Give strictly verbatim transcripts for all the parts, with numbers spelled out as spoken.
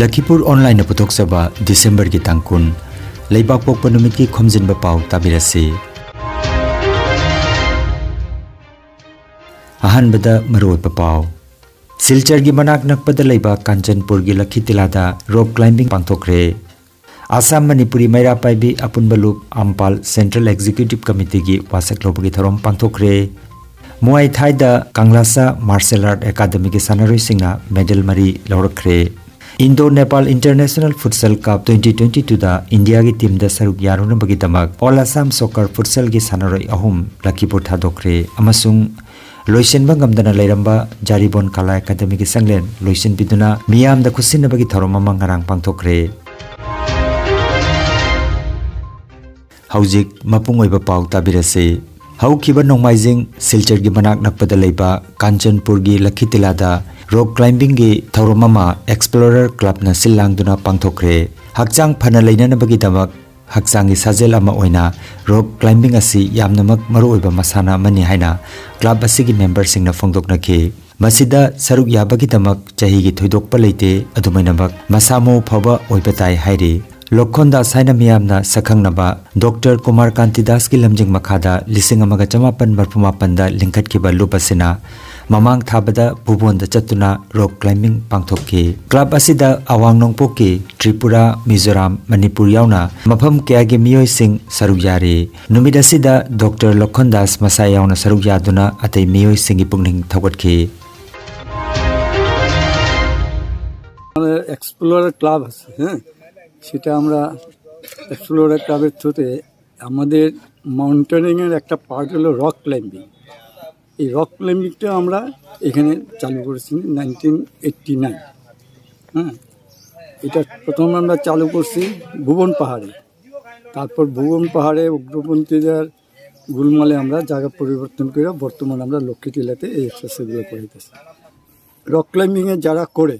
ꯂꯈꯤꯄꯨꯔ ꯑꯣꯟꯂꯥꯏꯟꯅ ꯄꯨꯊꯣꯛꯆꯕ ꯗꯤꯁꯦꯝꯕꯔꯒꯤ ꯇꯥꯡ ꯀꯨꯟ, ꯂꯩꯕꯥꯛ ꯄꯣꯛꯄ ꯅꯨꯃꯤꯠꯀꯤ ꯈꯣꯝꯖꯤꯟꯕ ꯄꯥꯎ ꯇꯥꯕꯤꯔꯁꯤ꯫ ꯑꯍꯥꯟꯕꯗ ꯃꯔꯨꯑꯣꯏꯕ ꯄꯥꯎ꯫ ꯁꯤꯜꯆꯔꯒꯤ ꯃꯅꯥꯛ ꯅꯛꯄꯗ ꯂꯩꯕ ꯀꯥꯟꯆꯟꯄꯨꯔꯒꯤ ꯂꯈꯤꯇꯤꯂꯥꯗ ꯔꯣꯛ ꯀ꯭ꯂꯥꯏꯝꯕꯤꯡ ꯄꯥꯡꯊꯣꯛꯈ꯭ꯔꯦ꯫ ꯑꯁꯥꯝ ꯃꯅꯤꯄꯨꯔꯤ ꯃꯩꯔꯥ ꯄꯥꯏꯕꯤ ꯑꯄꯨꯟꯕ ꯂꯨꯞ ꯑꯝꯄꯥꯜ ꯁꯦꯟꯇ꯭ꯔꯦꯜ ꯑꯦꯛꯖꯤꯀ꯭ꯌꯨꯇꯤꯚ ꯀꯃꯤꯇꯤꯒꯤ ꯋꯥꯁꯛ ꯂꯧꯕꯒꯤ ꯊꯧꯔꯝ ꯄꯥꯡꯊꯣꯛꯈ꯭ꯔꯦ꯫ ꯃꯨꯋꯥꯏ ꯊꯥꯏꯗ ꯀꯪꯂꯥꯁꯥ ꯃꯥꯔꯁꯦꯜ ꯑꯥꯔꯠ ꯑꯦꯀꯥꯗꯃꯤꯒꯤ ꯁꯥꯟꯅꯔꯣꯏꯁꯤꯡꯅ ꯃꯦꯗꯜ ꯃꯔꯤ ꯂꯧꯔꯛꯈ꯭ꯔꯦ꯫ Indo Nepal international futsal cup twenty twenty ꯇꯨꯗ ꯏꯟꯗꯤꯌꯥꯒꯤ ꯇꯤꯝꯗ ꯁꯔꯨꯛ ꯌꯥꯔꯨꯅꯕꯒꯤꯗꯃꯛ ꯑꯣꯜ ꯑꯁꯥꯝ ꯁꯣꯀꯔ ꯐꯨꯠꯁꯦꯜꯒꯤ ꯁꯥꯟꯅꯔꯣꯏ ꯑꯍꯨꯝ ꯂꯈꯤꯄꯨꯔ ꯊꯥꯗꯣꯛꯈ꯭ꯔꯦ ꯑꯃꯁꯨꯡ ꯂꯣꯏꯁꯤꯟꯕ ꯉꯝꯗꯅ ꯂꯩꯔꯝꯕ ꯖꯥꯔꯤꯕꯣꯟ ꯀꯂꯥ ꯑꯦꯀꯥꯗꯃꯤꯒꯤ ꯆꯪꯂꯦꯟ ꯂꯣꯏꯁꯤꯟꯕꯤꯗꯨꯅ ꯃꯤꯌꯥꯝꯗ ꯈꯨꯠꯁꯤꯟꯅꯕꯒꯤ ꯊꯧꯔꯝ ꯑꯃ ꯉꯔꯥꯡ ꯄꯥꯡꯊꯣꯛꯈ꯭ꯔꯦ꯫ ꯍꯧꯖꯤꯛ ꯃꯄꯨꯡ ꯑꯣꯏꯕ ꯄꯥꯎ ꯇꯥꯕꯤꯔꯁꯤ꯫ ꯍꯧꯈꯤꯕ ꯅꯣꯡꯃꯥꯏꯖꯤꯡ ꯁꯤꯜꯆꯔꯒꯤ ꯃꯅꯥꯛ ꯅꯛꯄꯗ ꯂꯩꯕ ꯀꯥꯟꯆꯟꯄꯨꯔꯒꯤ ꯂꯈꯤꯇꯤꯂꯥꯗ ꯔꯣꯛ ꯀ꯭ꯂꯥꯏꯝꯕꯤꯡꯒꯤ ꯊꯧꯔꯝ ꯑꯃ ꯑꯦꯛꯁꯄ꯭ꯂꯣꯔꯔ ꯀ꯭ꯂꯕꯅ ꯁꯤꯜ ꯂꯥꯡꯗꯨꯅ ꯄꯥꯡꯊꯣꯛꯈ꯭ꯔꯦ꯫ ꯍꯛꯆꯥꯡ ꯐꯅ ꯂꯩꯅꯅꯕꯒꯤꯗꯃꯛ ꯍꯛꯆꯥꯡꯒꯤ ꯁꯥꯖꯦꯜ ꯑꯃ ꯑꯣꯏꯅ ꯔꯣꯛ ꯀ꯭ꯂꯥꯏꯝꯕꯤꯡ ꯑꯁꯤ ꯌꯥꯝꯅꯃꯛ ꯃꯔꯨꯑꯣꯏꯕ ꯃꯁꯥꯟꯅ ꯑꯃꯅꯤ ꯍꯥꯏꯅ ꯀ꯭ꯂꯕ ꯑꯁꯤꯒꯤ ꯃꯦꯝꯕꯔꯁꯤꯡꯅ ꯐꯣꯡꯗꯣꯛꯅꯈꯤ꯫ ꯃꯁꯤꯗ ꯁꯔꯨꯛ ꯌꯥꯕꯒꯤꯗꯃꯛ ꯆꯍꯤꯒꯤ ꯊꯣꯏꯗꯣꯛꯄ ꯂꯩꯇꯦ, ꯑꯗꯨꯃꯥꯏꯅꯃꯛ ꯃꯁꯥ ꯃꯎ ꯐꯕ ꯑꯣꯏꯕ ꯇꯥꯏ ꯍꯥꯏꯔꯤ꯫ ꯂꯣꯈꯣꯟ ꯗꯥꯁ ꯍꯥꯏꯅ ꯃꯤꯌꯥꯝꯅ ꯁꯛꯈꯪꯅꯕ ꯗꯣꯛꯇꯔ ꯀꯨꯃꯥꯔ ꯀꯥꯟꯇꯤ ꯗꯥꯁꯀꯤ ꯂꯝꯖꯤꯡ ꯃꯈꯥꯗ ꯂꯤꯁꯤꯡ ꯑꯃꯒ ꯆꯃꯥꯄꯟ ꯃꯔꯐꯨ ꯃꯥꯄꯟꯗ ꯂꯤꯡꯈꯠꯈꯤꯕ ꯂꯨꯞ ꯑꯁꯤꯅ ꯃꯃꯥꯡ ꯊꯥꯕꯗ ꯚꯨꯕꯣꯟꯗ ꯆꯠꯇꯨꯅ ꯔꯣꯛ ꯀ꯭ꯂꯥꯏꯝꯕꯤꯡ ꯄꯥꯡꯊꯣꯛꯈꯤ꯫ ꯀ꯭ꯂꯕ ꯑꯁꯤꯗ ꯑꯋꯥꯡ ꯅꯣꯡꯄꯣꯛꯀꯤ ꯇ꯭ꯔꯤꯄꯨꯔꯥ, ꯃꯤꯖꯣꯔꯥꯝ, ꯃꯅꯤꯄꯨꯔ ꯌꯥꯎꯅ ꯃꯐꯝ ꯀꯌꯥꯒꯤ ꯃꯤꯑꯣꯏꯁꯤꯡ ꯁꯔꯨꯛ ꯌꯥꯔꯤ꯫ ꯅꯨꯃꯤꯠ ꯑꯁꯤꯗ ꯗꯣꯛꯇꯔ ꯂꯣꯈꯟ ꯗꯥꯁ ꯃꯁꯥ ꯌꯥꯎꯅ ꯁꯔꯨꯛ ꯌꯥꯗꯨꯅ ꯑꯇꯩ ꯃꯤꯑꯣꯏꯁꯤꯡꯒꯤ ꯄꯨꯛꯅꯤꯡ ꯊꯧꯒꯠꯈꯤ꯫ আমাদের এক্সপ্লোরার ক্লাব আছে, হ্যাঁ, সেটা আমরা এক্সপ্লোরার ক্লাবের থ্রুতে আমাদের মাউন্টেনিংয়ের একটা পার্ট হলো রক ক্লাইম্বিং। এই রক ক্লাইম্বিংটা আমরা এখানে চালু করেছি নাইনটিন এইটটি নাইন। হ্যাঁ, এটা প্রথম আমরা চালু করছি ভুবন পাহাড়ে। তারপর ভুবন পাহাড়ে উগ্রপন্থীদের গুলমালে আমরা জায়গা পরিবর্তন করে বর্তমানে আমরা লক্ষ্মী টিলাতে এই এক্সারসাইজগুলো করে দিতেছি। রক ক্লাইম্বিংয়ে যারা করে,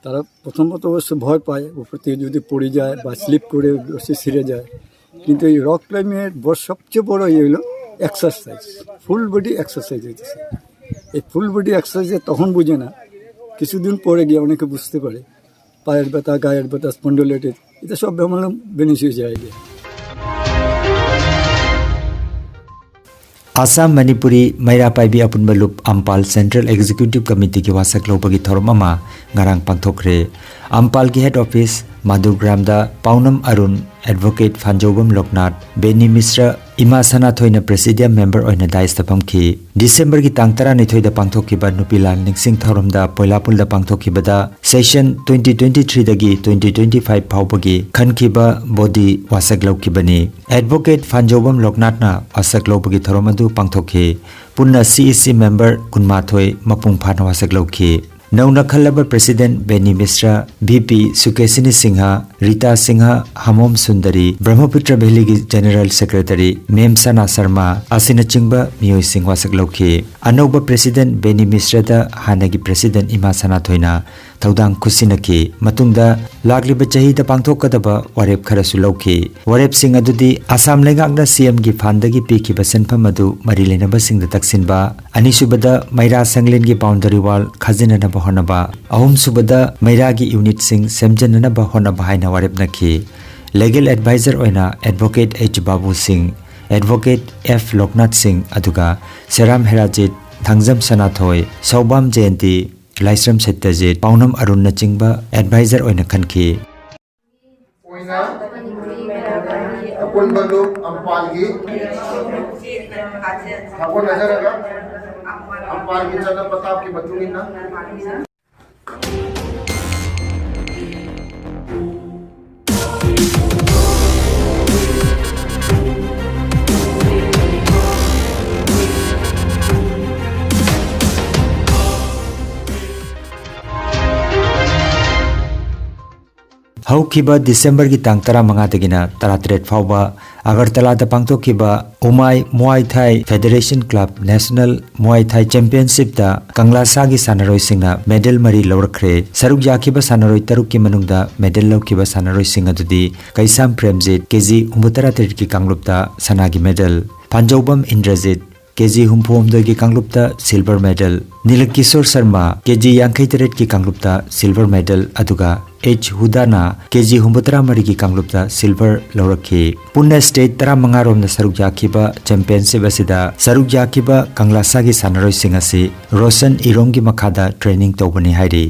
তারা প্রথমত অবশ্য ভয় পায়, উপর থেকে যদি পড়ে যায় বা স্লিপ করে রশি ছিঁড়ে যায়। কিন্তু এই রক ক্লাইম্বিংয়ের বড়, সবচেয়ে বড় ইয়ে হলো এক্সারসাইজ, ফুল বডি এক্সারসাইজ হইতেছে। এই ফুল বডি এক্সারসাইজে তখন বুঝে না কিছুদিন পরে গিয়ে অনেকে বুঝতে পারে পায়ের ব্যথা, গায়ের ব্যথা, স্পন্ডোলাইটিস, এটা সব বেমার বেনিশ হয়ে যায় গিয়ে। ꯑꯁꯥꯝ ꯃꯅꯤꯄꯨꯔꯤ ꯃꯩꯔꯥ ꯄꯥꯏꯕꯤ ꯑꯄꯨꯟꯕ ꯂꯨꯞ ꯑꯝꯄꯥꯜ ꯁꯦꯟꯇ꯭ꯔꯦꯜ ꯑꯦꯛꯖꯤꯀ꯭ꯌꯨꯇꯤꯚ ꯀꯃꯤꯇꯤꯒꯤ ꯋꯥꯁꯛ ꯂꯧꯕꯒꯤ ꯊꯧꯔꯝ ꯑꯃ ꯉꯔꯥꯡ ꯄꯥꯡꯊꯣꯛꯈ꯭ꯔꯦ꯫ ꯑꯝꯄꯥꯜꯒꯤ ꯍꯦꯗ ꯑꯣꯐꯤꯁ ꯃꯥꯗꯨꯒ꯭ꯔꯥꯝꯗ ꯄꯥꯎꯅꯝ ꯑꯔꯨꯟ, ꯑꯦꯗꯚꯣꯀꯦꯠ ꯐꯥꯟꯖꯧꯕꯝ ꯂꯣꯛꯅꯥꯊ, ꯕꯦꯅꯤ ꯃꯤꯁ꯭ꯔ, ꯏꯃꯥ ꯁꯅꯥꯊꯣꯏꯅ ꯄ꯭ꯔꯦꯁꯤꯗꯤꯌꯝ ꯃꯦꯝꯕꯔ ꯑꯣꯏꯅ ꯗꯥꯏꯁꯇ ꯐꯝꯈꯤ꯫ ꯗꯤꯁꯦꯝꯕꯔꯒꯤ ꯇꯥꯡ ꯇꯔꯥꯅꯤꯊꯣꯏꯗ ꯄꯥꯡꯊꯣꯛꯈꯤꯕ ꯅꯨꯄꯤ ꯂꯥꯟ ꯅꯤꯡꯁꯤꯡ ꯊꯧꯔꯝꯗ ꯄꯣꯏꯂꯥꯄꯨꯜꯗ ꯄꯥꯡꯊꯣꯛꯈꯤꯕꯗ ꯁꯦꯁꯟ ꯇ꯭ꯋꯦꯟꯇꯤ ꯇ꯭ꯋꯦꯟꯇꯤ ꯊ꯭ꯔꯤꯗꯒꯤ ꯇ꯭ꯋꯦꯟꯇꯤ ꯇ꯭ꯋꯦꯟꯇꯤ ꯐꯥꯏꯚ ꯐꯥꯎꯕꯒꯤ ꯈꯟꯈꯤꯕ ꯕꯣꯗꯤ ꯋꯥꯁꯛ ꯂꯧꯈꯤꯕꯅꯤ꯫ ꯑꯦꯗꯚꯣꯀꯦꯠ ꯐꯥꯟꯖꯧꯕꯝ ꯂꯣꯛꯅꯥꯊꯅ ꯋꯥꯁꯛ ꯂꯧꯕꯒꯤ ꯊꯧꯔꯝ ꯑꯗꯨ ꯄꯥꯡꯊꯣꯛꯈꯤ꯫ ꯄꯨꯟꯅ ꯁꯤ ꯏ ꯁꯤ ꯃꯦꯝꯕꯔ ꯀꯨꯟꯃꯥꯊꯣꯏ ꯃꯄꯨꯡ ꯐꯥꯅ ꯋꯥꯁꯛ ꯂꯧꯈꯤ꯫ ꯅꯧꯅ ꯈꯜꯂꯕ president Beni Mishra, V P ꯁꯨꯀꯦꯁꯤꯅꯤ ꯁꯤꯡꯍ, ꯔꯤꯇꯥ ꯁꯤꯡꯍ, ꯍꯃꯣꯝ ꯁꯨꯟꯗꯔꯤ, ꯕ꯭ꯔꯍꯃꯄꯨꯇ꯭ꯔ ꯚꯦꯂꯤꯒꯤ general secretary ma'am Sana Sharma ꯑꯁꯤꯅꯆꯤꯡꯕ ꯃꯤꯑꯣꯏꯁꯤꯡ ꯋꯥꯁꯛ ꯂꯧꯈꯤ꯫ ꯑꯅꯧꯕ ꯄ꯭ꯔꯦꯁꯤꯗꯦꯟꯠ ꯕꯦꯅꯤ ꯃꯤꯁ꯭ꯔꯗ ꯍꯥꯟꯅꯒꯤ ꯄ꯭ꯔꯦꯁꯤꯗꯦꯟꯠ ꯏꯃꯥ ꯁꯅꯥꯊꯣꯏꯅ ꯊꯧꯗꯥꯡ ꯈꯨꯠꯁꯤꯟꯅꯈꯤ꯫ ꯃꯇꯨꯡꯗ ꯂꯥꯛꯂꯤꯕ ꯆꯍꯤꯗ ꯄꯥꯡꯊꯣꯛꯀꯗꯕ ꯋꯥꯔꯦꯞ ꯈꯔꯁꯨ ꯂꯧꯈꯤ꯫ ꯋꯥꯔꯦꯞꯁꯤꯡ ꯑꯗꯨꯗꯤ ꯑꯁꯥꯝ ꯂꯩꯉꯥꯛꯅ ꯁꯤ ꯑꯦꯝꯒꯤ ꯐꯥꯟꯗꯒꯤ ꯄꯤꯈꯤꯕ ꯁꯦꯟꯐꯝ ꯑꯗꯨ ꯃꯔꯤ ꯂꯩꯅꯕꯁꯤꯡꯗ ꯇꯛꯁꯤꯟꯕ, ꯑꯅꯤꯁꯨꯕꯗ ꯃꯩꯔꯥ ꯁꯪꯂꯦꯟꯒꯤ ꯕꯥꯎꯟꯗꯔꯤ ꯋꯥꯜ ꯈꯥꯖꯤꯟꯅꯅꯕ ꯍꯣꯠꯅꯕ, ꯑꯍꯨꯝꯁꯨꯕꯗ ꯃꯩꯔꯥꯒꯤ ꯌꯨꯅꯤꯠꯁꯤꯡ ꯁꯦꯝꯖꯤꯟꯅꯅꯕ ꯍꯣꯠꯅꯕ ꯍꯥꯏꯅ ꯋꯥꯔꯦꯞꯅꯈꯤ꯫ ꯂꯤꯒꯦꯜ ꯑꯦꯗꯚꯥꯏꯖꯔ ꯑꯣꯏꯅ ꯑꯦꯗꯚꯣꯀꯦꯠ ꯑꯩꯆ ꯕꯥꯕꯨ ꯁꯤꯡ, ꯑꯦꯗꯚꯣꯀꯦꯠ ꯑꯦꯐ ꯂꯣꯛꯅꯥꯊ ꯁꯤꯡ, ꯑꯗꯨꯒ ꯁꯦꯔꯥꯝ ꯍꯦꯔꯥꯖꯤꯠ, ꯊꯥꯡꯖꯝ ꯁꯅꯥꯊꯣꯏ, ꯁꯧꯕꯥꯝ ꯖꯌꯟꯇꯤ, ꯂꯥꯏꯁ꯭ꯔꯝ ꯁꯠꯇꯖꯤꯠ, ꯄꯥꯎꯅꯝ ꯑꯔꯨꯟꯅꯆꯤꯡꯕ ꯑꯦꯗꯚꯥꯏꯖꯔ ꯑꯣꯏꯅ ꯈꯟꯈꯤ꯫ ꯑꯣꯏꯅ ꯑꯄꯨꯟꯕ ꯂꯨꯞ ꯑꯝꯄꯥꯜꯒꯤ ꯊꯥꯒꯣꯟꯅꯖꯔꯒ ꯑꯝꯄꯥꯜꯒꯤ ꯆꯠꯅ ꯄꯊꯥꯞꯀꯤ ꯃꯇꯨꯡ ꯏꯟꯅ ꯍꯧꯈꯤꯕ ꯗꯤꯁꯦꯝꯕꯔꯒꯤ ꯇꯥꯡ ꯇꯔꯥꯃꯉꯥꯗꯒꯤꯅ ꯇꯔꯥꯇꯔꯦꯠ ꯐꯥꯎꯕ ꯑꯒꯔꯇꯂꯥꯗ ꯄꯥꯡꯊꯣꯛꯈꯤꯕ ꯎꯃꯥꯏ ꯃꯨꯋꯥꯏ ꯊꯥꯏ ꯐꯦꯗꯔꯦꯁꯟ ꯀ꯭ꯂꯕ ꯅꯦꯁꯅꯦꯜ ꯃꯨꯋꯥꯏ ꯊꯥꯏ ꯆꯦꯝꯄꯤꯌꯟꯁꯤꯞꯇ ꯀꯪꯂꯥꯁꯥꯒꯤ ꯁꯥꯟꯅꯔꯣꯏꯁꯤꯡꯅ ꯃꯦꯗꯜ ꯃꯔꯤ ꯂꯧꯔꯛꯈ꯭ꯔꯦ꯫ ꯁꯔꯨꯛ ꯌꯥꯈꯤꯕ ꯁꯥꯟꯅꯔꯣꯏ ꯇꯔꯨꯛꯀꯤ ꯃꯅꯨꯡꯗ ꯃꯦꯗꯜ ꯂꯧꯈꯤꯕ ꯁꯥꯟꯅꯔꯣꯏꯁꯤꯡ ꯑꯗꯨꯗꯤ ꯀꯩꯁꯥꯝ ꯄ꯭ꯔꯦꯝꯖꯤꯠ, ꯀꯦꯖꯤ ꯍꯨꯝꯐꯨꯇꯔꯥ ꯇꯔꯦꯠꯀꯤ ꯀꯥꯡꯂꯨꯞꯇ ꯁꯅꯥꯒꯤ ꯃꯦꯗꯜ, ꯐꯥꯟꯖꯧꯕꯝ ꯏꯟꯗ꯭ꯔꯖꯤꯠ, ꯀꯦ ꯖꯤ ꯍꯨꯝꯐꯨ ꯍꯨꯝꯗꯣꯏꯒꯤ ꯀꯥꯡꯂꯨꯞꯇ silver medal, ꯅꯤꯂꯀꯤꯁꯣꯔ ꯁꯔꯃ ꯀꯦ ꯖꯤ ꯌꯥꯡꯈꯩ ꯇꯔꯦꯠꯀꯤ ꯀꯥꯡꯂꯨꯞꯇ silver medal, ꯑꯗꯨꯒ ꯑꯦꯆ ꯍꯨꯗꯥꯅ ꯀꯦ ꯖꯤ ꯍꯨꯝꯐꯨꯇꯔꯥ ꯃꯔꯤꯒꯤ ꯀꯥꯡꯂꯨꯞꯇ silver ꯂꯧꯔꯛꯈꯤ꯫ ꯄꯨꯟꯅ state ꯇꯔꯥꯃꯉꯥ ꯔꯣꯝꯅ ꯁꯔꯨꯛ ꯌꯥꯈꯤꯕ championship ꯑꯁꯤꯗ ꯁꯔꯨꯛ ꯌꯥꯈꯤꯕ ꯀꯪꯂꯥꯁꯥꯒꯤ ꯁꯥꯟꯅꯔꯣꯏꯁꯤꯡ ꯑꯁꯤ ꯔꯣꯁꯟ ꯏꯔꯣꯝꯒꯤ ꯃꯈꯥꯗ training ꯇꯧꯕꯅꯤ ꯍꯥꯏꯔꯤ꯫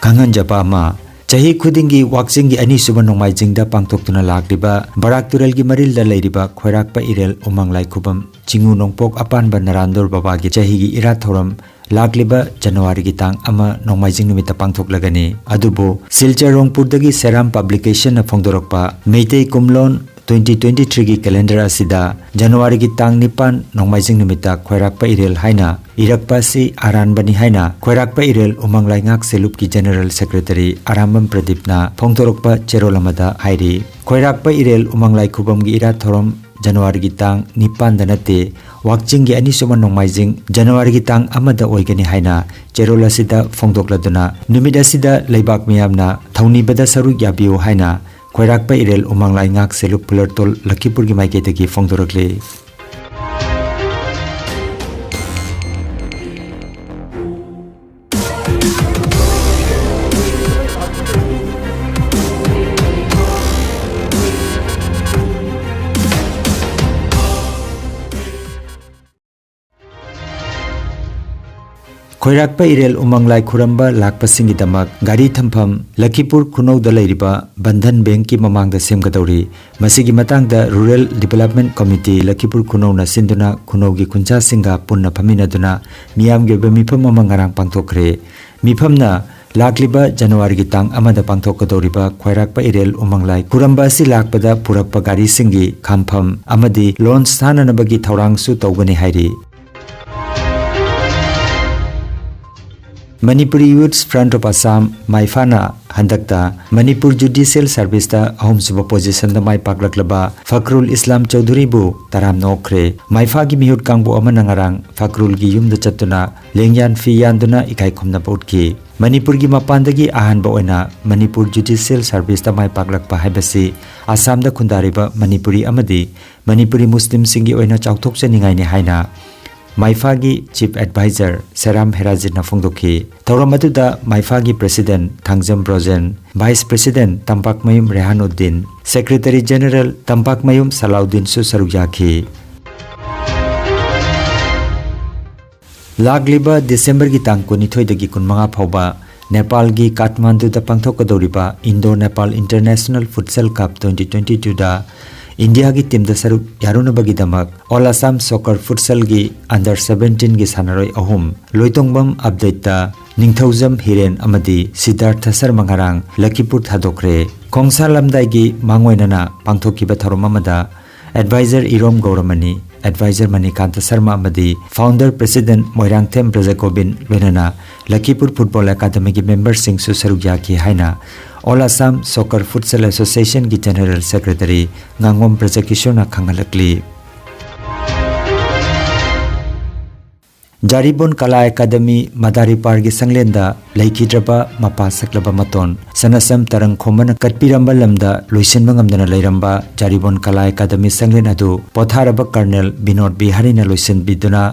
ꯈꯪꯍꯟꯖꯕ ꯑꯃ, ꯆꯍꯤ ꯈꯨꯗꯤꯡꯒꯤ ꯋꯥꯛꯆꯤꯡꯒꯤ ꯑꯅꯤꯁꯨꯕ ꯅꯣꯡꯃꯥꯏꯖꯤꯡꯗ ꯄꯥꯡꯊꯣꯛꯇꯨꯅ ꯂꯥꯛꯂꯤꯕ ꯕꯔꯥꯛ ꯇꯨꯔꯦꯜꯒꯤ ꯃꯔꯤꯜꯗ ꯂꯩꯔꯤꯕ ꯈꯣꯏꯔꯥꯛꯄ ꯏꯔꯦꯜ ꯎꯃꯪ ꯂꯥꯏ ꯈꯨꯕꯝ ꯆꯤꯡꯉꯨ ꯅꯣꯡꯄꯣꯛ ꯑꯄꯥꯟꯕ ꯅꯔꯥꯟꯗꯣꯔ ꯕꯕꯥꯒꯤ ꯆꯍꯤꯒꯤ ꯏꯔꯥꯠ ꯊꯧꯔꯝ ꯂꯥꯛꯂꯤꯕ ꯖꯅꯋꯥꯔꯤꯒꯤ ꯇꯥꯡ ꯑꯃ ꯅꯣꯡꯃꯥꯏꯖꯤꯡ ꯅꯨꯃꯤꯠꯇ ꯄꯥꯡꯊꯣꯛꯂꯒꯅꯤ꯫ ꯑꯗꯨꯕꯨ ꯁꯤꯜꯆꯔ ꯔꯣꯡꯄꯨꯔꯗꯒꯤ ꯁꯦꯔꯥꯝ ꯄꯕ꯭ꯂꯤꯀꯦꯁꯟꯅ ꯐꯣꯡꯗꯣꯔꯛꯄ ꯃꯩꯇꯩ ꯀꯨꯝꯂꯣꯟ twenty twenty-threeꯒꯤ calendar ꯑꯁꯤꯗ ꯖꯅꯋꯥꯔꯤꯒꯤ ꯇꯥꯡ ꯅꯤꯄꯥꯟ ꯅꯣꯡꯃꯥꯏꯖꯤꯡ ꯅꯨꯃꯤꯠꯇ ꯈꯣꯏꯔꯥꯛꯄ ꯏꯔꯦꯜ ꯍꯥꯏꯅ ꯏꯔꯛꯄ ꯑꯁꯤ ꯑꯔꯥꯟꯕꯅꯤ ꯍꯥꯏꯅ ꯈꯣꯏꯔꯥꯛꯄ ꯏꯔꯦꯜ ꯎꯃꯪ ꯂꯥꯏꯉꯥꯛ ꯁꯦꯂꯨꯞꯀꯤ General Secretary ꯑꯔꯥꯝꯕꯝ ꯄ꯭ꯔꯗꯤꯞꯅ ꯐꯣꯡꯗꯣꯔꯛꯄ ꯆꯦꯔꯣꯜ ꯑꯃꯗ ꯍꯥꯏꯔꯤ꯫ ꯈꯣꯏꯔꯥꯛꯄ ꯏꯔꯦꯜ ꯎꯃꯪ ꯂꯥꯏ ꯈꯨꯕꯝꯒꯤ ꯏꯔꯥꯠ ꯊꯧꯔꯝ ꯖꯅꯋꯥꯔꯤꯒꯤ ꯇꯥꯡ ꯅꯤꯄꯥꯟꯗ ꯅꯠꯇꯦ, ꯋꯥꯛꯆꯤꯡꯒꯤ ꯑꯅꯤꯁꯨꯕ ꯅꯣꯡꯃꯥꯏꯖꯤꯡ ꯖꯅꯋꯥꯔꯤꯒꯤ ꯇꯥꯡ ꯑꯃꯗ ꯑꯣꯏꯒꯅꯤ ꯍꯥꯏꯅ ꯆꯦꯔꯣꯜ ꯑꯁꯤꯗ ꯐꯣꯡꯗꯣꯛꯂꯗꯨꯅ, ꯅꯨꯃꯤꯠ ꯑꯁꯤꯗ ꯂꯩꯕꯥꯛ ꯃꯤꯌꯥꯝꯅ ꯊꯧꯅꯤꯕꯗ ꯁꯔꯨꯛ ꯌꯥꯕꯤꯌꯨ ꯍꯥꯏꯅ ꯈꯣꯏꯔꯥꯛꯄ ꯏꯔꯦꯜ ꯎꯃꯪ ꯂꯥꯏꯉꯥꯛ ꯁꯦꯂꯨꯞ ꯐꯨꯂꯔꯇꯣꯜ ꯂꯈꯤꯄꯨꯔꯒꯤ ꯃꯥꯏꯀꯩꯗꯒꯤ ꯐꯣꯡꯗꯣꯔꯛꯂꯤ꯫ ꯈꯣꯏꯔꯥꯛꯄ ꯏꯔꯦꯜ ꯎꯃꯪ ꯂꯥꯏ ꯈꯨꯔꯝꯕ ꯂꯥꯛꯄꯁꯤꯡꯒꯤꯗꯃꯛ ꯒꯥꯔꯤ ꯊꯝꯐꯝ ꯂꯈꯤꯄꯨꯔ ꯈꯨꯅꯧꯗ ꯂꯩꯔꯤꯕ ꯕꯟꯙꯟ ꯕꯦꯡꯛꯀꯤ ꯃꯃꯥꯡꯗ ꯁꯦꯝꯒꯗꯧꯔꯤ꯫ ꯃꯁꯤꯒꯤ ꯃꯇꯥꯡꯗ Rural Development Committee ꯂꯈꯤꯄꯨꯔ ꯈꯨꯅꯧꯅ ꯁꯤꯟꯗꯨꯅ ꯈꯨꯅꯧꯒꯤ ꯈꯨꯟꯖꯥꯁꯤꯡꯒ ꯄꯨꯟꯅ ꯐꯝꯃꯤꯟꯅꯗꯨꯅ ꯃꯤꯌꯥꯝꯒꯤ ꯑꯣꯏꯕ ꯃꯤꯐꯝ ꯑꯃ ꯉꯔꯥꯡ ꯄꯥꯡꯊꯣꯛꯈ꯭ꯔꯦ꯫ ꯃꯤꯐꯝꯅ ꯂꯥꯛꯂꯤꯕ ꯖꯅꯋꯥꯔꯤꯒꯤ ꯇꯥꯡ ꯑꯃꯗ ꯄꯥꯡꯊꯣꯛꯀꯗꯧꯔꯤꯕ ꯈ꯭ꯋꯥꯏꯔꯥꯛꯄ ꯏꯔꯦꯜ ꯎꯃꯪ ꯂꯥꯏ ꯈꯨꯔꯝꯕ ꯑꯁꯤ ꯂꯥꯛꯄꯗ ꯄꯨꯔꯛꯄ ꯒꯥꯔꯤꯁꯤꯡꯒꯤ ꯈꯥꯝꯐꯝ ꯑꯃꯗꯤ ꯂꯣꯟꯁ ꯊꯥꯅꯅꯕꯒꯤ ꯊꯧꯔꯥꯡꯁꯨ ꯇꯧꯒꯅꯤ ꯍꯥꯏꯔꯤ꯫ Manipuri Youths Front of Assam, ꯃꯥꯏꯐꯥꯅ ꯍꯟꯗꯛꯇ ꯃꯅꯤꯄꯨꯔ ꯖꯨꯗꯤꯁꯤꯌꯦꯜ ꯁꯔꯚꯤꯁꯇ ꯑꯍꯨꯝꯁꯨꯕ ꯄꯣꯖꯤꯁꯟꯗ ꯃꯥꯏ ꯄꯥꯛꯂꯛꯂꯕ ꯐꯀ꯭ꯔꯨꯜ ꯏꯁꯂꯥꯝ ꯆꯧꯙꯨꯔꯤꯕꯨ ꯇꯔꯥꯝꯅ ꯑꯣꯛꯈ꯭ꯔꯦ꯫ ꯃꯥꯏꯐꯥꯒꯤ ꯃꯤꯍꯨꯠ ꯀꯥꯡꯕꯨ ꯑꯃꯅ ꯉꯔꯥꯡ ꯐꯀ꯭ꯔꯨꯜꯒꯤ ꯌꯨꯝꯗ ꯆꯠꯇꯨꯅ ꯂꯦꯡꯌꯥꯟ ꯐꯤ ꯌꯥꯟꯗꯨꯅ ꯏꯀꯥꯏ ꯈꯨꯝꯅꯕ ꯎꯠꯈꯤ꯫ ꯃꯅꯤꯄꯨꯔꯒꯤ ꯃꯄꯥꯟꯗꯒꯤ ꯑꯍꯥꯟꯕ ꯑꯣꯏꯅ ꯃꯅꯤꯄꯨꯔ ꯖꯨꯗꯤꯁꯤꯌꯦꯜ ꯁꯔꯚꯤꯁꯇ ꯃꯥꯏ ꯄꯥꯛꯂꯛꯄ ꯍꯥꯏꯕꯁꯤ ꯑꯁꯥꯝꯗ ꯈꯨꯟꯗꯥꯔꯤꯕ ꯃꯅꯤꯄꯨꯔꯤ ꯑꯃꯗꯤ ꯃꯅꯤꯄꯨꯔꯤ ꯃꯨꯁꯂꯤꯝꯁꯤꯡꯒꯤ ꯑꯣꯏꯅ ꯆꯥꯎꯊꯣꯛꯆꯅꯤꯡꯉꯥꯏꯅꯤ ꯍꯥꯏꯅ ꯃꯥꯏꯐꯥꯒꯤ ꯆꯤꯐ ꯑꯦꯗꯚꯥꯏꯖꯔ ꯁꯦꯔꯥꯝ ꯍꯦꯔꯥꯖꯤꯠꯅ ꯐꯣꯡꯗꯣꯛꯈꯤ꯫ ꯊꯧꯔꯝ ꯑꯗꯨꯗ ꯃꯥꯏꯐꯥꯒꯤ president Thangjam Brojen, vice president Tampakmayum Rehanuddin, secretary general Tampakmayum ꯁꯂꯥꯎꯗꯤꯟꯁꯨ ꯁꯔꯨꯛ ꯌꯥꯈꯤ꯫ ꯂꯥꯛꯂꯤꯕ ꯗꯤꯁꯦꯝꯕꯔꯒꯤ ꯇꯥꯡ ꯀꯨꯟꯅꯤꯊꯣꯏꯗꯒꯤ ꯀꯨꯟꯃꯉꯥ ꯐꯥꯎꯕ ꯅꯦꯄꯥꯜꯒꯤ ꯀꯥꯊꯃꯥꯟꯗꯨꯗ ꯄꯥꯡꯊꯣꯛꯀꯗꯧꯔꯤꯕ Indo Nepal international futsal cup twenty twenty ꯇꯨꯗ ꯏꯟꯗꯤꯌꯥꯒꯤ ꯇꯤꯝꯗ ꯁꯔꯨꯛ ꯌꯥꯔꯨꯅꯕꯒꯤꯗꯃꯛ ꯑꯣꯜ ꯑꯁꯥꯝ ꯁꯣꯀꯔ ꯐꯨꯠꯁꯦꯜꯒꯤ ꯑꯟꯗꯔ ꯁꯚꯦꯟꯇꯤꯟꯒꯤ ꯁꯥꯟꯅꯔꯣꯏ ꯑꯍꯨꯝ, ꯂꯣꯏꯇꯣꯡꯕꯝ ꯑꯞꯗꯦꯠꯇ, ꯅꯤꯡꯊꯧꯖꯝ ꯍꯤꯔꯦꯟ ꯑꯃꯗꯤ ꯁꯤꯗꯥꯔꯊ ꯁꯔꯃ ꯉꯔꯥꯡ ꯂꯈꯤꯄꯨꯔ ꯊꯥꯗꯣꯛꯈ꯭ꯔꯦ꯫ ꯈꯣꯡꯁꯥꯂꯝꯗꯥꯏꯒꯤ ꯃꯥꯡꯑꯣꯏꯅꯅ ꯄꯥꯡꯊꯣꯛꯈꯤꯕ ꯊꯧꯔꯝ ꯑꯃꯗ ꯑꯦꯗꯚꯥꯏꯖꯔ ꯏꯔꯣꯝ ꯒꯧꯔꯃꯅꯤ, ꯑꯦꯗꯚꯥꯏꯖꯔ ꯃꯅꯤꯀꯥꯟꯇ ꯁꯔꯃ ꯑꯃꯗꯤ ꯐꯥꯎꯟꯗꯔ ꯄ꯭ꯔꯦꯁꯤꯗꯦꯟꯠ ꯃꯣꯏꯔꯥꯡꯊꯦꯝ ꯕ꯭ꯔꯖꯒꯣꯕꯤꯟ ꯂꯣꯏꯅꯅ ꯂꯈꯤꯄꯨꯔ ꯐꯨꯠꯕꯣꯜ ꯑꯦꯀꯥꯗꯃꯤꯒꯤ ꯃꯦꯝꯕꯔꯁꯤꯡꯁꯨ ꯁꯔꯨꯛ ꯌꯥꯈꯤ ꯍꯥꯏꯅ ꯑꯣꯜ ꯑꯁꯥꯝ ꯁꯣꯀꯔ ꯐꯨꯠꯁꯦꯜ ꯑꯦꯁꯣꯁꯤꯌꯦꯁꯟꯒꯤ ꯖꯦꯅꯔꯦꯜ ꯁꯦꯀ꯭ꯔꯦꯇꯔꯤ ꯉꯥꯉꯣꯝ ꯕ꯭ꯔꯖꯀꯤꯁꯣꯔꯅ ꯈꯪꯍꯜꯂꯛꯂꯤ꯫ ꯖꯥꯔꯤꯕꯣꯟ ꯀꯂꯥ ꯑꯦꯀꯥꯗꯃꯤ ꯃꯗꯥꯔꯤꯄꯥꯔꯒꯤ ꯁꯪꯂꯦꯟꯗ ꯂꯩꯈꯤꯗ꯭ꯔꯕ ꯃꯄꯥ ꯁꯛꯂꯕ ꯃꯇꯣꯟ ꯁꯅꯥꯁꯝ ꯇꯔꯪ ꯈꯣꯝꯕꯅ ꯀꯠꯄꯤꯔꯝꯕ ꯂꯝꯗ ꯂꯣꯏꯁꯤꯟꯕ ꯉꯝꯗꯅ ꯂꯩꯔꯝꯕ ꯖꯥꯔꯤꯕꯣꯟ ꯀꯂꯥ ꯑꯦꯀꯥꯗꯃꯤ ꯁꯪꯂꯦꯟ ꯑꯗꯨ ꯄꯣꯊꯥꯔꯕ ꯀꯔꯅꯦꯜ ꯕꯤꯅꯣꯗ ꯕꯤꯍꯥꯔꯤꯅ ꯂꯣꯏꯁꯤꯟꯕꯤꯗꯨꯅ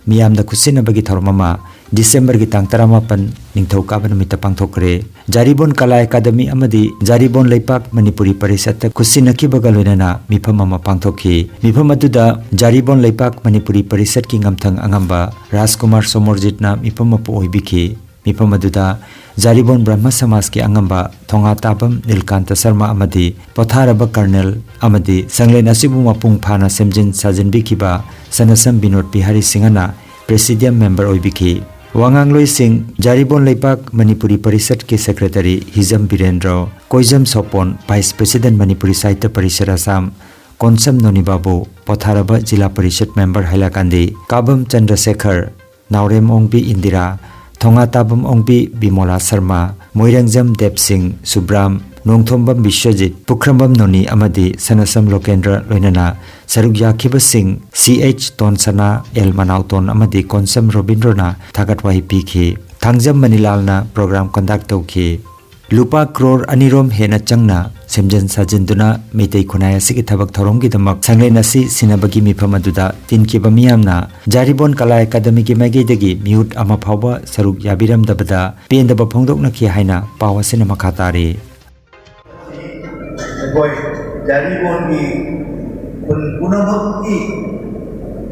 ꯃꯤꯌꯥꯝꯗ ꯈꯨꯠꯁꯤꯟꯅꯕꯒꯤ ꯊꯧꯔꯝ ꯑꯃ ꯗꯤꯁꯦꯝꯕꯔꯒꯤ ꯇꯥꯡ ꯇꯔꯥꯃꯥꯄꯟ, ꯅꯤꯡꯊꯧꯀꯥꯕ ꯅꯨꯃꯤꯠꯇ ꯄꯥꯡꯊꯣꯛꯈ꯭ꯔꯦ꯫ ꯖꯥꯔꯤꯕꯣꯟ ꯀꯂꯥ ꯑꯦꯀꯥꯗꯃꯤ ꯑꯃꯗꯤ ꯖꯥꯔꯤꯕꯣꯟ ꯂꯩꯄꯥꯛ ꯃꯅꯤꯄꯨꯔꯤ ꯄꯔꯤꯁꯠꯇ ꯈꯨꯠꯁꯤꯟꯅꯈꯤꯕꯒ ꯂꯣꯏꯅꯅ ꯃꯤꯐꯝ ꯑꯃ ꯄꯥꯡꯊꯣꯛꯈꯤ꯫ ꯃꯤꯐꯝ ꯑꯗꯨꯗ ꯖꯥꯔꯤꯕꯣꯟ ꯂꯩꯄꯥꯛ ꯃꯅꯤꯄꯨꯔꯤ ꯄꯔꯤꯁꯠꯀꯤ ꯉꯝꯊꯪ ꯑꯉꯝꯕ ꯔꯥꯖꯀꯨꯃꯥꯔ ꯁꯣꯃꯣꯔꯖꯤꯠꯅ ꯃꯤꯐꯝ ꯃꯄꯨ ꯑꯣꯏꯕꯤꯈꯤ꯫ ꯃꯤꯐꯝ ꯑꯗꯨꯗ ꯖꯥꯔꯤꯕꯣꯟ ꯕ꯭ꯔꯍ꯭ꯃ ꯁꯃꯥꯖꯀꯤ ꯑꯉꯝꯕ ꯊꯣꯉꯥ ꯇꯥꯕꯝ ꯅꯤꯜꯀꯥꯟꯇ ꯁꯔꯃ ꯑꯃꯗꯤ ꯄꯣꯊꯥꯔꯕ ꯀꯔꯅꯦꯜ ꯑꯃꯗꯤ ꯁꯪꯂꯦꯟ ꯑꯁꯤꯕꯨ ꯃꯄꯨꯡ ꯐꯥꯅ ꯁꯦꯝꯖꯤꯟ ꯁꯥꯖꯤꯟꯕꯤꯈꯤꯕ ꯁꯅꯥꯁꯝ ꯕꯤꯅꯣꯗ ꯕꯤꯍꯥꯔꯤ ꯁꯤꯡꯍꯅ ꯄ꯭ꯔꯦꯁꯤꯗꯤꯌꯝ ꯃꯦꯝꯕꯔ ꯑꯣꯏꯕꯤꯈꯤ꯫ ꯋꯥꯉꯥꯡꯂꯣꯏꯁꯤꯡ ꯖꯥꯔꯤꯕꯣꯟ ꯂꯩꯄꯥꯛ ꯃꯅꯤꯄꯨꯔꯤ ꯄꯔꯤꯁꯠꯀꯤ ꯁꯦꯀ꯭ꯔꯦꯇꯔꯤ ꯍꯤꯖꯝ ꯕꯤꯔꯦꯟꯗ꯭ꯔꯣ, ꯀꯣꯏꯖꯝ ꯁꯣꯄꯣꯟ, ꯚꯥꯏꯁ ꯄ꯭ꯔꯦꯁꯤꯗꯦꯟꯠ ꯃꯅꯤꯄꯨꯔꯤ ꯁꯥꯍꯤꯇ꯭ꯌ ꯄꯔꯤꯁꯠ ꯑꯁꯥꯝ, ꯀꯣꯟꯁꯝ ꯅꯣꯅꯤꯕꯥꯕꯨ, ꯄꯣꯊꯥꯔꯕ ꯖꯤꯂꯥ ꯄꯔꯤꯁꯠ ꯃꯦꯝꯕꯔ ꯍꯥꯏꯂꯥꯀꯥꯟꯗꯤ ꯀꯥꯕꯝ ꯆꯟꯗ꯭ꯔꯁꯦꯈꯔ, ꯅꯥꯎꯔꯦꯝ ꯑꯣꯡꯕꯤ ꯏꯟꯗꯤꯔꯥ, ꯊꯣꯉꯥ ꯇꯥꯕꯝ ꯑꯣꯡꯕꯤ ꯕꯤꯃꯣꯂꯥ ꯁꯔꯃ, ꯃꯣꯏꯔꯪꯖꯝ ꯗꯦꯕ ꯁꯤꯡ, ꯁꯨꯕ꯭ꯔꯥꯝ, ꯅꯣꯡꯊꯣꯝꯕꯝ ꯕꯤꯁ꯭ꯋꯖꯤꯠ, ꯄꯨꯈ꯭ꯔꯝꯕꯝ ꯅꯣꯅꯤ ꯑꯃꯗꯤ ꯁꯅꯥꯁꯝ ꯂꯣꯀꯦꯟꯗ꯭ꯔ ꯂꯣꯏꯅꯅ ꯁꯔꯨꯛ ꯌꯥꯈꯤꯕꯁꯤꯡ ꯁꯤ ꯑꯩꯆ ꯇꯣꯟꯁꯅꯥ, ꯑꯦꯜ ꯃꯅꯥꯎꯇꯣꯟ ꯑꯃꯗꯤ ꯀꯣꯟꯁꯝ ꯔꯣꯕꯤꯟꯗ꯭ꯔꯣꯅ ꯊꯥꯒꯠ ꯋꯥꯍꯩ ꯄꯤꯈꯤ꯫ ꯊꯥꯡꯖꯝ ꯃꯅꯤꯂꯥꯜꯅ program conduct ꯇꯧꯈꯤ꯫ ꯂꯨꯄꯥ ꯀ꯭ꯔꯣꯔ ꯑꯅꯤꯔꯣꯝ ꯍꯦꯟꯅ ꯆꯪꯅ ꯁꯦꯝꯖꯤꯟ ꯁꯥꯖꯤꯟꯗꯨꯅ ꯃꯩꯇꯩ ꯈꯨꯟꯅꯥꯏ ꯑꯁꯤꯒꯤ ꯊꯕꯛ ꯊꯧꯔꯝꯒꯤꯗꯃꯛ ꯁꯪꯂꯦꯟ ꯑꯁꯤ ꯁꯤꯟꯅꯕꯒꯤ ꯃꯤꯐꯝ ꯑꯗꯨꯗ ꯇꯤꯟꯈꯤꯕ ꯃꯤꯌꯥꯝꯅ ꯖꯥꯔꯤꯕꯣꯟ ꯀꯂꯥ ꯑꯦꯀꯥꯗꯃꯤꯒꯤ ꯃꯥꯏꯀꯩꯗꯒꯤ ꯃꯤꯍꯨꯠ ꯑꯃ ꯐꯥꯎꯕ ꯁꯔꯨꯛ ꯌꯥꯕꯤꯔꯝꯗꯕꯗ ꯄꯦꯟꯗꯕ ꯐꯣꯡꯗꯣꯛꯅꯈꯤ ꯍꯥꯏꯅ ꯄꯥꯎ ꯑꯁꯤꯅ ꯃꯈꯥ ꯇꯥꯔꯤ꯫ ꯑꯩꯈꯣꯏ ꯖꯥꯔꯤꯕꯣꯟꯒꯤ ꯈꯨꯟ ꯄꯨꯝꯅꯃꯛꯀꯤ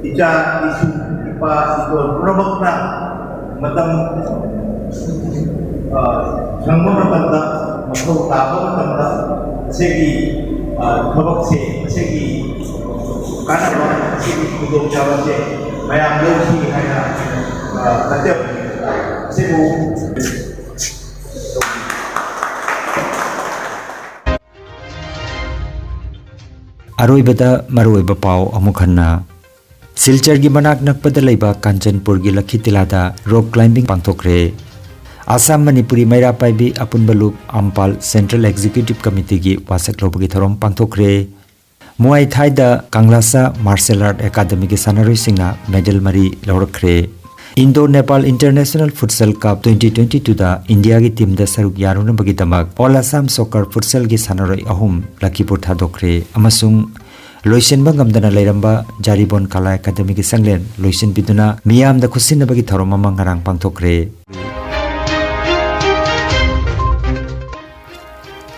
ꯏꯆꯥ ꯏꯁꯨ, ꯏꯄꯥ ꯏꯆꯣꯟ ꯄꯨꯝꯅꯃꯛꯅ ꯃꯇꯝ, ꯑ, ꯁꯪꯕ ꯃꯇꯝꯗ, ꯃꯊꯧ ꯇꯥꯕ ꯃꯇꯝꯗ ꯑꯁꯤꯒꯤ, ꯑ, ꯊꯕꯛꯁꯦ, ꯑꯁꯤꯒꯤ ꯀꯥꯟꯅꯕ, ꯑꯁꯤꯒꯤ ꯈꯨꯗꯣꯡꯆꯥꯕꯁꯦ ꯃꯌꯥꯝ ꯂꯧꯁꯤ ꯍꯥꯏꯅ, ꯑ, ꯈꯟꯖꯕꯅꯤ꯫ ꯑꯁꯤꯕꯨ ꯑꯔꯣꯏꯕꯗ ꯃꯔꯨꯑꯣꯏꯕ ꯄꯥꯎ ꯑꯃꯨꯛ ꯍꯟꯅ꯫ ꯁꯤꯜꯆꯔꯒꯤ ꯃꯅꯥꯛ ꯅꯛꯄꯗ ꯂꯩꯕ ꯀꯥꯟꯆꯟꯄꯨꯔꯒꯤ ꯂꯈꯤ ꯇꯤꯂꯥꯗ rock climbing ꯄꯥꯡꯊꯣꯛꯈ꯭ꯔꯦ꯫ ꯑꯁꯥꯝ ꯃꯅꯤꯄꯨꯔꯤ ꯃꯩꯔꯥ ꯄꯥꯏꯕꯤ ꯑꯄꯨꯟꯕ ꯂꯨꯞ ꯑꯝꯄꯥꯜ Central Executive Committeeꯒꯤ ꯋꯥꯁꯛ ꯂꯧꯕꯒꯤ ꯊꯧꯔꯝ ꯄꯥꯡꯊꯣꯛꯈ꯭ꯔꯦ꯫ ꯃꯨꯋꯥꯏ ꯊꯥꯏꯗ ꯀꯪꯂꯥꯁꯥ Martial Art Academyꯒꯤ ꯁꯥꯟꯅꯔꯣꯏꯁꯤꯡꯅ medal ꯃꯔꯤ ꯂꯧꯔꯛꯈ꯭ꯔꯦ꯫ Indo Nepal International Futsal Cup twenty twenty twoꯗ ꯏꯟꯗꯤꯌꯥꯒꯤ teamꯗ ꯁꯔꯨꯛ ꯌꯥꯔꯨꯅꯕꯒꯤꯗꯃꯛ All Assam Soccer Futsalꯒꯤ ꯁꯥꯟꯅꯔꯣꯏ ꯑꯍꯨꯝ ꯂꯈꯤꯄꯨꯔ ꯊꯥꯗꯣꯛꯈ꯭ꯔꯦ ꯑꯃꯁꯨꯡ ꯂꯣꯏꯁꯤꯟꯕ ꯉꯝꯗꯅ ꯂꯩꯔꯝꯕ ꯖꯥꯔꯤꯕꯣꯟ ꯀꯂꯥ ꯑꯦꯀꯥꯗꯃꯤꯒꯤ ꯁꯪꯂꯦꯟ ꯂꯣꯏꯁꯤꯟꯕꯤꯗꯨꯅ ꯃꯤꯌꯥꯝꯗ ꯈꯨꯠꯁꯤꯟꯅꯕꯒꯤ ꯊꯧꯔꯝ ꯑꯃ ꯉꯔꯥꯡ ꯄꯥꯡꯊꯣꯛꯈ꯭ꯔꯦ꯫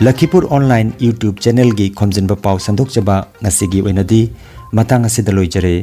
ꯂꯈꯤꯄꯨꯔ online YouTube channelꯒꯤ ꯈꯣꯝꯖꯤꯟꯕ ꯄꯥꯎ ꯁꯟꯗꯣꯛꯆꯕ ꯉꯁꯤꯒꯤ ꯑꯣꯏꯅꯗꯤ ꯃꯇꯥꯡ ꯑꯁꯤꯗ ꯂꯣꯏꯖꯔꯦ꯫